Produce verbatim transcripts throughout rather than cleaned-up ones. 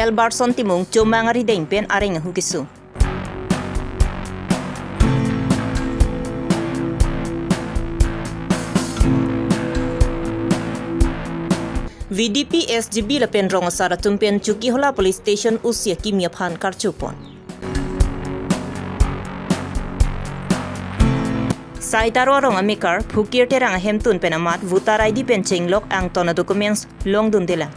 Elbarson Timung chomang arideng pen areng ahu keso. V D P, S G B lapen rong asar atum pen Chokihola Police Station usia kimi aphan karchopon. Sai Taro arong amekar Phukir Terang ahemtun pen amat voter I D pen chenglok angton a-documents longdundelang.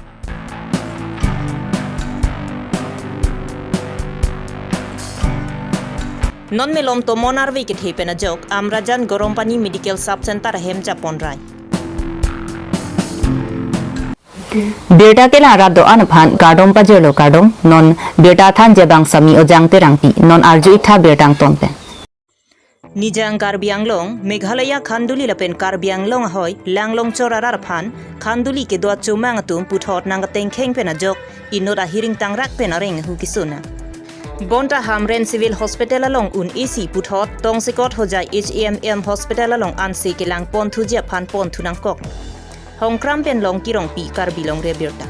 Non malom tomon arve kethe pen ajok Amrajan Gorompani Medical Sub Center ahem japon rai. Birta kelang rat do-an aphan kardom pajirlo, kardom. Non birta thanji abang Sami Ojang Terangpi, non arju-ik tha birta angton pen. Nijang Karbi Anglong, Meghalaya Khanduli lapen Karbi Anglong ahoi langlongchor arat aphan Khanduli kedo achomang atum puthot nangkatengkheng pen ajok inut ahiring tangrak pen areng ahu keso nang. Bonta Hamren Civil Hospital along un-isi puthot tongsekot Hojai H A M M Hospital along ansi kelangpon thuji aphan pon thu nangkok. Hongkram pen Longki Rongpi, Karbi Longri Abirta.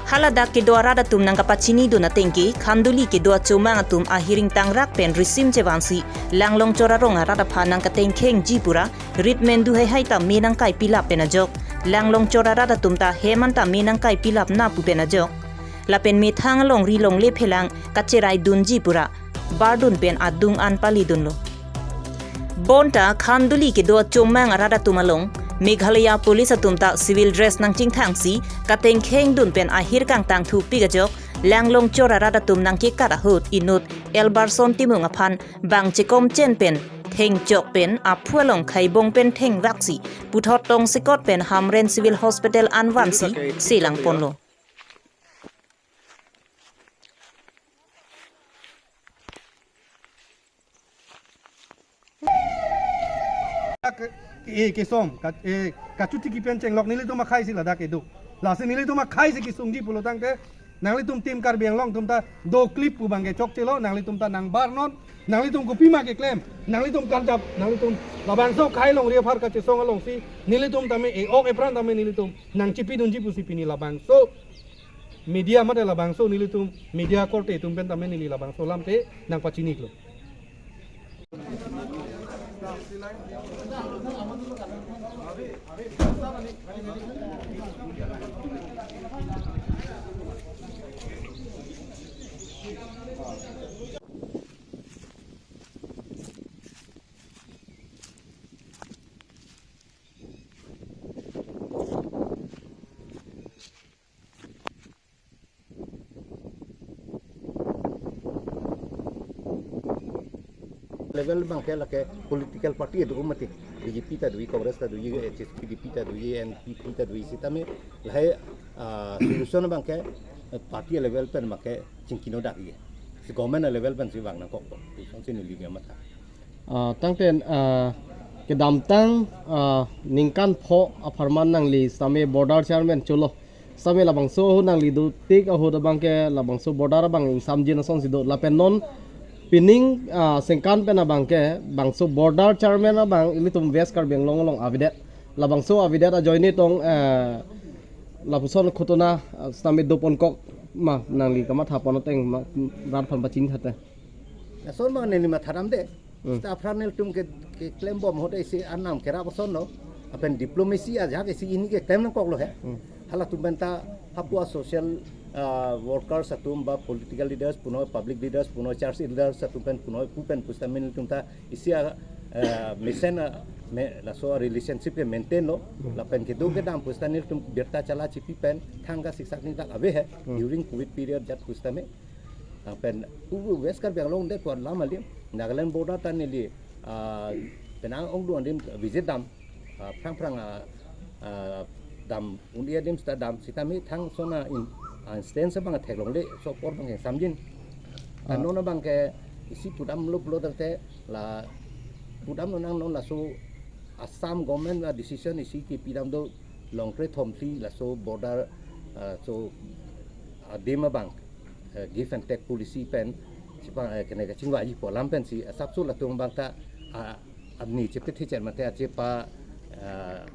Haladak kedo arat atum nangkapachinidun atengke, Khanduli kedo achomang atum ahiring tangrak pen risim chevansi langlongchor arong arat aphan nangkatengkhengji pura, rit mendu haihai ta me nangkaipilap pen ajok, langlongchor arat atum ta hem anta me nangkaipilap na pu pen ajok, lapen methang alongri longle phelang kacheraidunji pura bardun pen adung an palidunlo. Bonta Khanduli kedo achomang arat atum along Meghalaya Police atum ta civil dress nangchingthangsi katengkhengdun pen ahir kangtang thupik ajok, langlongchor arat atum nangkekat ahut inut Elbarson Timung aphan bang chekom chen pen thengchok pen aphu along khaibong pen thengraksi puthot tongsekot pen Hamren Civil Hospital anvansi selangponlo. Ke, ke, kesom, ka, eh, kachotiki pen chenglok nelitum akhai si ladak kedo. Lasi nelitum akhai si kesungji pulo tangte, nanglitum Team Karbi Anglong atum ta do clip pu abang ke chokchelo, nanglitum ta nangbarnon, nanglitum kopima keklem, nanglitum karjap, nanglitum labangso khei longri aphar kachesong alongsi, nelitum tame e-ok epran tame nelitum nangchipidunji pusi pini labangso media mate labangso nelitum media korte atum pen tame neli labangso alam te nangpachiniklo. Level abang ke lake political party do mati, B J P ta do, Congress ta do, H S P D P ta do, N P P ta do, sitame lahai, ah, solution abang ke, eh, party level pen abang ke chingkino dak ye. Si government level pen si vang nangkok do. Solution si neli ke matha. Ah, tangte, ah, kedamtang, ah, ningkan pho apharman nangli sitame border chairman cholo. Sitame labangso ahut nangli dotik ahut abang ke labangso border abang ingsamjin asonsi do. Lapen non pining, ah, sengkan pen abang ke bangso border chairman abang ilitum West Karbi Anglong along avedet. Labangso avedet ajoine tong, eh, lapuson khotona, ah, sitame doponkok ma nangli kamathapon ateng ma rat aphan pachini thate. Lason abang neli mathadamde. Hmm. Sita aphrang nelitum ke, keklembom ahut isi anam kerap asonlo. Lapen diplomacy ajahak isi hini keklem nangkoklo he. Hmm. Halatum pen ta hapu a-social, ah, workers atum ba political leaders puno, public leaders puno, church leaders atum pen puno, pu pen pusitame nelitum ta isi a, ah, mesen a, me, laso a-relationship ke maintain lo. Hmm. Lapen kedo kedam pusita nelitum birta chala chipi pen thangka siksak ni dak ave he. Hmm. During covid period jat pusitame. Lapen u West Karbi Anglong det pu alam alim, Nagaland border ta neli, ah, penang ongdung adim visit dam, ah, phrang phrang, ah, ah, dam un-e adim sita dam, sitame thang sona in, ah, instance abang theklongle, so apor abang ke samjin. Ah. Non abang ke isi pudamlo pulo tangte la pudamlo nang non laso Assam government la decision isi kepidam do Longkre Thomthli laso border, ah, so adim abang, eh, give and take policy pen, sipang, eh, kene kachingvaiji pu alam pensi, asapso latum abang ta, ah, amni chepethechen mate achepa, ah,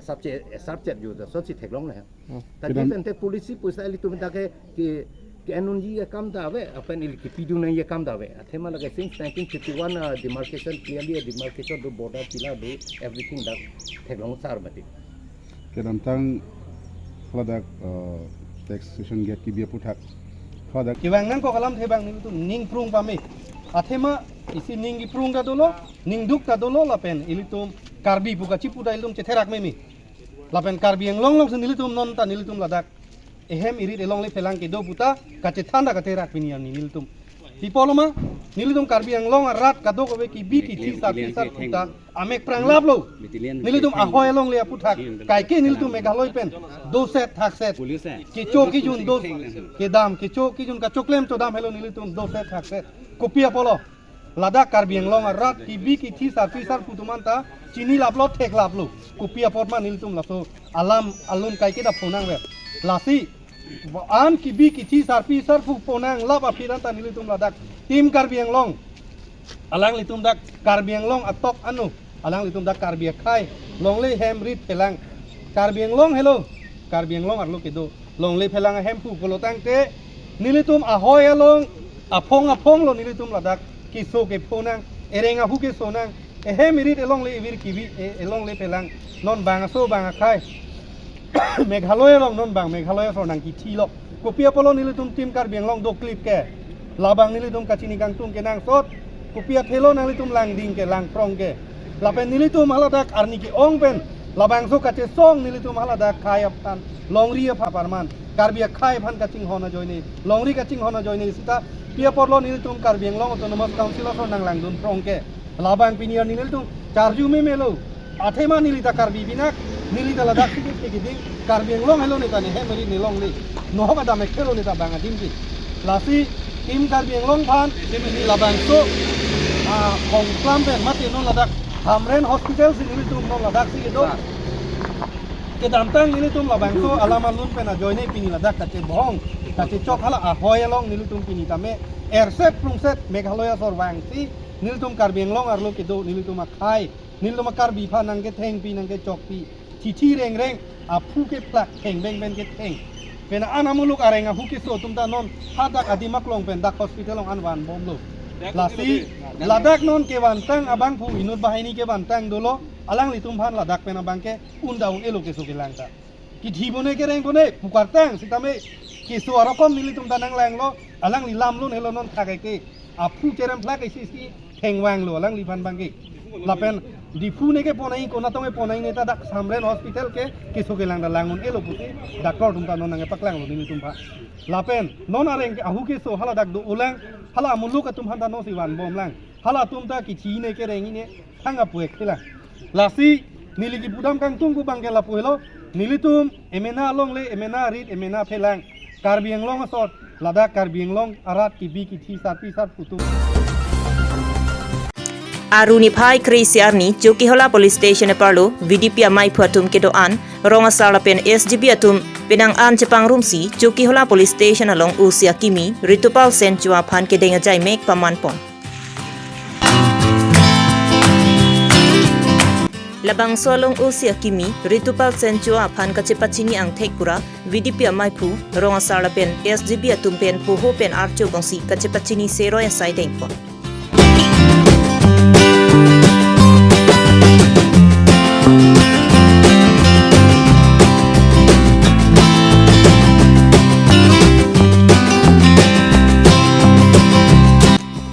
Subject, subject ju da, so si theklong le. Hmm. Ta Kedam- different policy pusi ilitum ta ke, ke, ke anunji akam ta ave, lapen ili kipidun nangji akam ta ave. Athema lake since nineteen fifty-one, uh, demarcation, clearly a demarcation do, border pila do, everything dak theklong sar mati. Kedamtang ladak, uh, taxation gate kebi aputhak. Ladak Kevang nangkok alamthe abang nelitum ning prung pame. Athema isi ning kiprung ta dolo, ning duk ta dolo lapen ilitum Karbi pu kachipu ta ilitum chetherak meme. Lapen Karbi Anglong alongsi nelitum non ta nelitum ladak ehem irit elongle phelang kedo puta kachethan ta katherak pini arni nelitum. Pi apotlo ma, nelitum Karbi Anglong arat kadokave kebi kethe sarpi sarpo ta amek pranglaplo. Nelitum ahoi alongle aputhak kaike nelitum Meghalaya pen doset thakset, kecho kejun do, kedam kecho kejun kachoklem chodam helo nelitum doset thakset. Kopi apotlo? Ladak Karbi Anglong arat kebi kethe sarpi sarpo atum anta chinilaplo, theklaplo. Kopi apot ma nelitum laso alam alun kaike ta phonangver? Lasi an kebi kethe sarpi sarpo phonanglap aphi anta nelitum ladak Team Karbi Anglong, alanglitum dak Karbi Anglong atok anu, alanglitum dak Karbi akhei longle hem rit phelang, Karbi Anglong helo, Karbi Anglong arlo kedo longle phelang ahemphu pulo tangte nelitum ahoi along aphong aphonglo nelitum ladak keso kephonang, ereng ahu kesonang, ehem irit elongle ivir kivi, e-, elongle phelang. Non bang aso bang akhei Meghalaya along non bang Meghalaya aso nangkethilo. Kopi apotlo nelitum Team Karbi Anglong doklip ke? Labang nelitum kachini kangtung kenangsot. Kopi athelo nanglitum langding ke, langphrong ke? Lapen nelitum haladak arni ke-ong pen labangso kachesong nelitum haladak khei aphan, longri aphan parman, Karbi akhei aphan kachinghon ajoine, longri kachinghon ajoine seta pi apotlo nelitum Karbi Anglong Autonomous Council aso nanglangdun phrong ke? Labang pini arni nelitum charju memelo. Athema neli ta Karbi binak, neli ta ladaksi ke keding, Karbi Anglong helo ne ta ne hem rit ne longle. Nohok adam ekhelo ne ta bang adim ke. Lasi Team Karbi Anglong aphan neli labangso, ah, hongklam pen mate non ladak Hamren Hospital si nelitum non ladaksi kedo. Kedamtang nelitum labangso alam alun pen ajoine pini ladak kachebohong, kachechok hala ahoi along nelitum pini tame erset prungset Meghalaya asor vangsi nelitum Karbi Anglong arlo kedo, nelitum akhei, nelitum a-Karbi aphan nangkethengpi nangkechokpi, chithi rengreng, aphu kephlak, theng beng beng ketheng. Pen an amuluk areng ahu keso atum ta non hadak adim aklong pen dak hospital along an vanbomlo. Lasi ladak non kevantang abangphu inut banghini kevantang dolo, alanglitum aphan ladak pen abangke un ta un-elo keso kelang ta. Kethi bone kereng bone pukartang sitame keso arokom nelitum ta nanglanglo, alangli lam lun helo non thak eke. Aphu cheremphlak isi isi thengvanglo alangliphan abangke. Lapen Diphu ne kepon nangji, konatong kepon nangji ne ta dak Hamren Hospital ke keso kelang ta lang un-elo pusi doctor atum ta non nangkepaklanglo nelitum aphan. Lapen non areng ke ahu keso haladak do-olang, hala amuluk atum aphan ta non si vanbomlang. Halatum ta kethi ne kereng ne thang apu ekphelang. Lasi neli kipudam kangtung pu abangke lapu helo, nelitum emena alongle, emena rit, emena phelang, Karbi Anglong asor, ladak Karbi Anglong arat kebi kethe sarpi sarpo atum. Aru niphai kre-isi arni Chokihola Police Station aparlo V D P amaiphu atum kedo-an, rong asar lapen S G B atum penang an chepangrumsi Chokihola Police Station along O C akimi Ritupal Senchua aphan kedeng ajai mek pamanpon. Labangso along O C akimi Ritupal Senchua aphan kachepachini angthek pura V D P amaiphu, rong asar lapen S G B atum pen poho pen archo bongsi kachepachini seroi asai dengpon.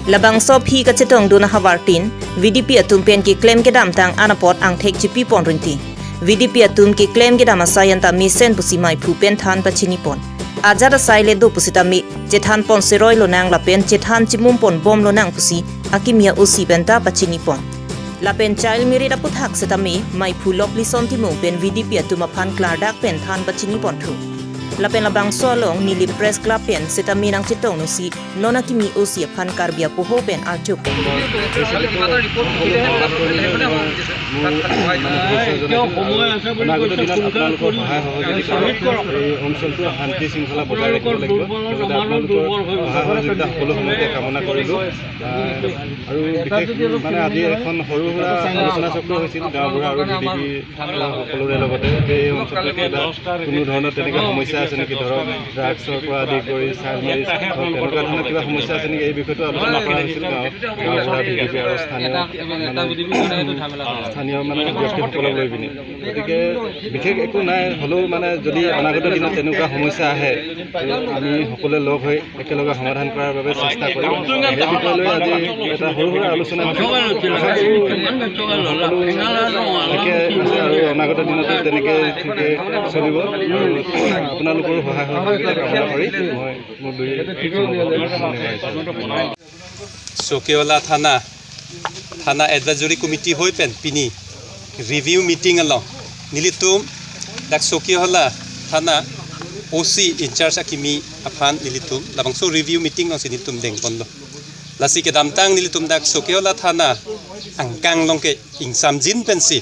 Labangso aphi kachetongdun ahavartin, V D P atum pen keklem kedamtang anapot angthek chepipon rinti. V D P atum keklem kedam asai anta mesen pusi maiphu pen than pachinipon. Ajat asai le do pusitame chethanpon seroi lonang lapen chethan chimum ponbom lonang pusi akimi a-O C pen ta pachinipon. Lapen child marriage aputhak setame maiphu Loplison Timung pen V D P atum aphan klardak pen than pachiniponthu. Lapen labangso along Nilip Press Club pen sitame nangchetongno si non akimi O C aphan Karbi apoho pen arju. অনাগত দিনত আপোনালোকৰ সহায় সহযোগিতা, এই অঞ্চলটো শান্তি শৃংখলা বজাই ৰাখিব লাগিব। গতিকে আপোনালোকৰ সহায় সহযোগিতা সকলো সময়তে কামনা কৰিলোঁ। আহ, আৰু বিশেষ মানে আজি এখন সৰু সুৰা আলোচনা চক্ৰ হৈছিল গাঁওবুঢ়া আৰু ডি ডি পি সকলোৰে লগতে, যে এই অঞ্চলটোত কিবা কোনো ধৰণৰ তেনেকে সমস্যা আছে নেকি, ধৰক ড্ৰাগছৰ পৰা আদি কৰি চাইল্ড মেৰিজ, তেনেকুৱা ধৰণৰ কিবা সমস্যা আছে নেকি, এই বিষয়টো আলোচনা কৰা হৈছিল গাঁও, গাঁওবুঢ়া, ডি ডি পি আৰু স্থানীয় মানে, স্থানীয় মানে ব্যক্তিসকলক লৈ পিনে। গতিকে বিশেষ একো নাই, হ'লেও মানে যদি অনাগত দিনত তেনেকুৱা সমস্যা আহে, আমি সকলোৱে লগ হৈ একেলগে সমাধান কৰাৰ বাবে চেষ্টা কৰিম। সেই বিষয় লৈ আজি এটা সৰু সুৰা আলোচনা হৈছে। আশা কৰোঁ সকলো একে আছে আৰু অনাগত দিনতো তেনেকে ঠিকে চলিব। আৰু আপোনালোকৰো সহায় সহযোগিতা কামনা কৰি মই মোৰ দুই ধন্যবাদ। চকিহোলা থানা, থানা এডভাইজৰী কমিটি হৈ pen pini review meeting along nelitum dak Chokihhola thana O C in charge akimi aphan nelitum labangso review meeting alongsi nelitum dengponlo. Lasi kedamtang nelitum dak Chokihhola thana angkang along ke ingsamjin pensi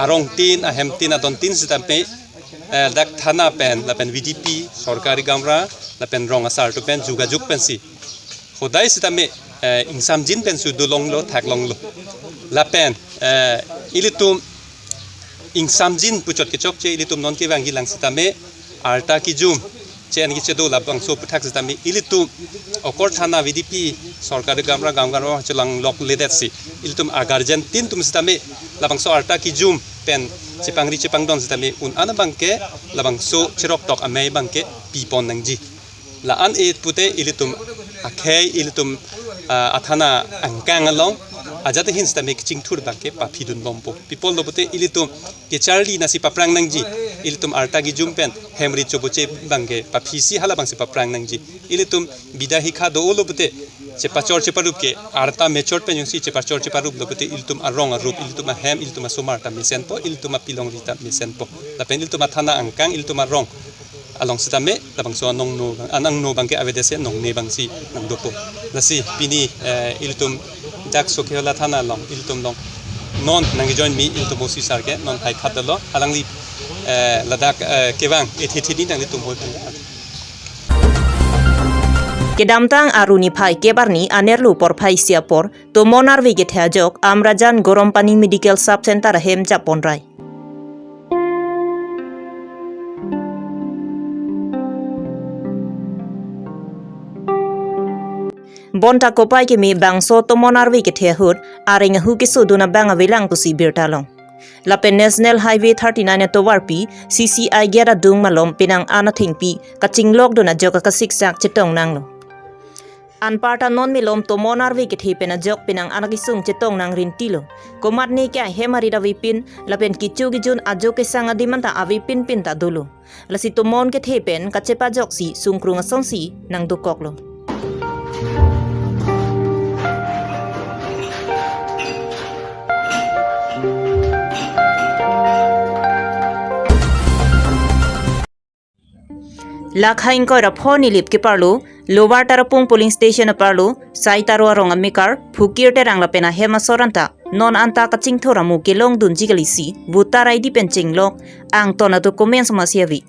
arong tin, ahem tin, adon tin sitame, eh, dak thana pen lapen V D P, sorkari gaonbura lapen rong asar atum pen jugajug pensi hodai sitame, eh, ingsamjin pensi dolonglo, thaklonglo. Lapen, eh, ilitum ingsamjin puchot kechokche ilitum non kevangji lang sitame arta kijum che-en kechedo labangso aphuthak sitame ilitum okor thana V D P sorkari gaonbura gaon gaon chelang lokledetsi ilitum aguardian tin atum sitame labangso arta kijum pen chepangri chepangdon sitame un-an abangke labangso cheroktok amei abangke pipon nangji. La-an e pute ilitum akhei ilitum, ah, athana angkang along ajat hin sitame kachingthur abangke paphidunbompo. Pi apotlo pute ilitum kecharli nasi paprang nangji. Ilitum arta kijum pen hemri choboche abangke paphisi halabangsi paprang nangji. Ilitum bida hikha dolo pute chepachor cheparup ke arta mechot pen jongsi chepachor cheparuplo pute ilitum arong arup, ilitum ahem, ilitum asomar ta mesenpo, ilitum apilongri ta mesenpo. Lapen ilitum athana angkang, ilitum arong along sitame labangso anongno, anangno abangke avedetsi anongne abangsi nangdopo. Lasi pini, eh, ilitum dak Chokihhola thana along ilitum along non nangjoin mi ilitum O C sir ke non hai khat dolo alangli, eh, ladak, eh, kevang ethe the ni nanglitum hoi kan. Kedamtang Arni phai kep arni anerlo porphai isi apor tomon arve kethe ajok Amrajan Gorompani Medical Sub Center ahem japon rai. Bonta kopai keme bangso tomon arve kethe ahut areng ahu kesodun abang avelang pusi birta long. Lapen National Highway thirty-nine atovarpi C C I gate adung malom penang an athengpi kachinglokdun ajok akasiksak chetong nanglo. Anparta non malom tomon arve kethe pen ajok penang an akesung chetong nang rintilo. Komatne ke ahem arit avepin lapen kecho kejun ajo kesang adim anta avepin pin ta dolo. Lasi tomon kethe pen kachepajoksi sungkrung asonsi nangdokoklo. Lakha ingkoi ra pho Nilip keparlo, Lower Tarapung Polling Station aparlo, Sai Taro arong amekar, Phukir Terang lapen ahem asor anta, non anta kachingthur amu kelongdunji kalisi, voter I D pen chinglok, angton a-documents masi ave.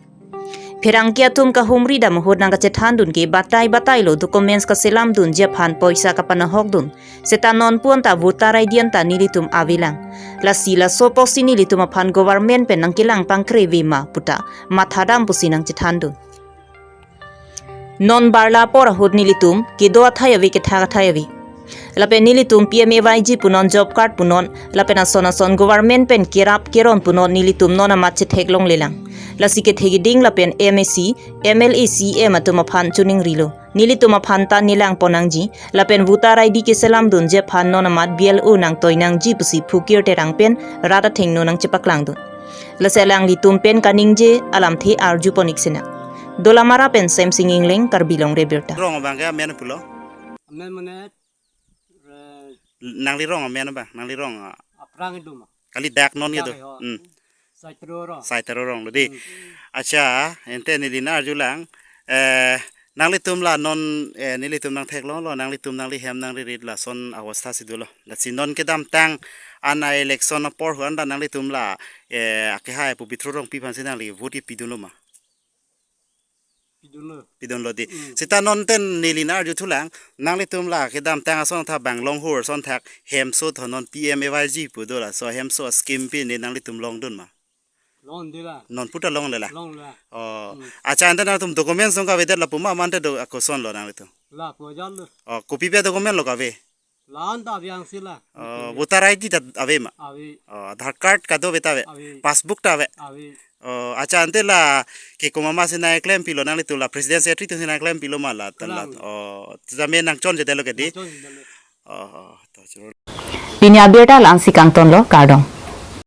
Pherangke atum kahumri dam ahut nangkachethandun ke batai batai lo documents kaselamdunji aphan poisa kapanahokdun. Seta non pu anta voter I D anta nelitum avelang. Lasi laso apotsi nelitum aphan government pen nangkelang pangkre ave ma puta mathadam pusi nangchethandun. Non barla apor ahut nelitum kedo athai ave, kethak athai ave. Lapen nelitum P M A Y G punon, job card punon, lapen ason ason government pen kerap keron punon nelitum non amat chetheklonglelang. Lasi kethe keding lapen M A C, M L A, C M atum aphan choningrilo. Nelitum aphan ta nelangpon nangji, lapen voter I D keselamdunji aphan non amat B L O nangtoi nangji pusi Phukir Terang pen rat athengno nangchepaklangdun. Lasi alanglitum pen kaningje alamthe arjupon ik sena. Dolamara pen Semsing Engleng, Karbi Longri Abirta. Rong abang ke amen pulo? Amen mane, eh, nangli rong amen ba? Nangli rong, ah. Aphrang itu ma. Kali dak non gitu. Dak, oh. Hmm. Saitro Rong. Saitro Rong lo di. Hmm. Acha, ante neli nang-arjulang. Eh, nanglitum la non, eh, nelitum nangtheklonglo, nanglitum nanglihem nangririt lason awastha si dolo. Lasi non kedamtang an a-election apor hu-an ta nanglitum la, eh, akehai pu Bithro Rongpi aphansi nangli vote pidunlo ma? Pidunlo. Pidunlo di. Hmm. Seta non ante neli nang-arjuthulang, nanglitum la kedamtang ason tha bang longhur ason thak hemso tho non P M A Y G pu do laso hemso scheme pine nanglitum longdun ma? Longdela. Non puta longlela. Longlela. Oh. Hmm. Acha, ante nangtum document song kavedet lapu ma, mante do akosonlo nanglitum? Lapu ajanlo. Oh, kopi pi document lo kave? La-an ta ave angsi la. Oh, voter I D ta ave ma? Ave. Oh, Aadhaar card kadokave ta ave? Ave. Passbook ta ave? Ave. Oh, acha, ante la ke komat ma si nangklempilo nanglitum la president secretary atumsi nangklempilo ma la tan la? Lang. Oh, tame nangchonjedetlo ke di? Nangchonjedetlo. Oh, oh, to choro. Pini abirta la-ansi kangtonlo, kardom.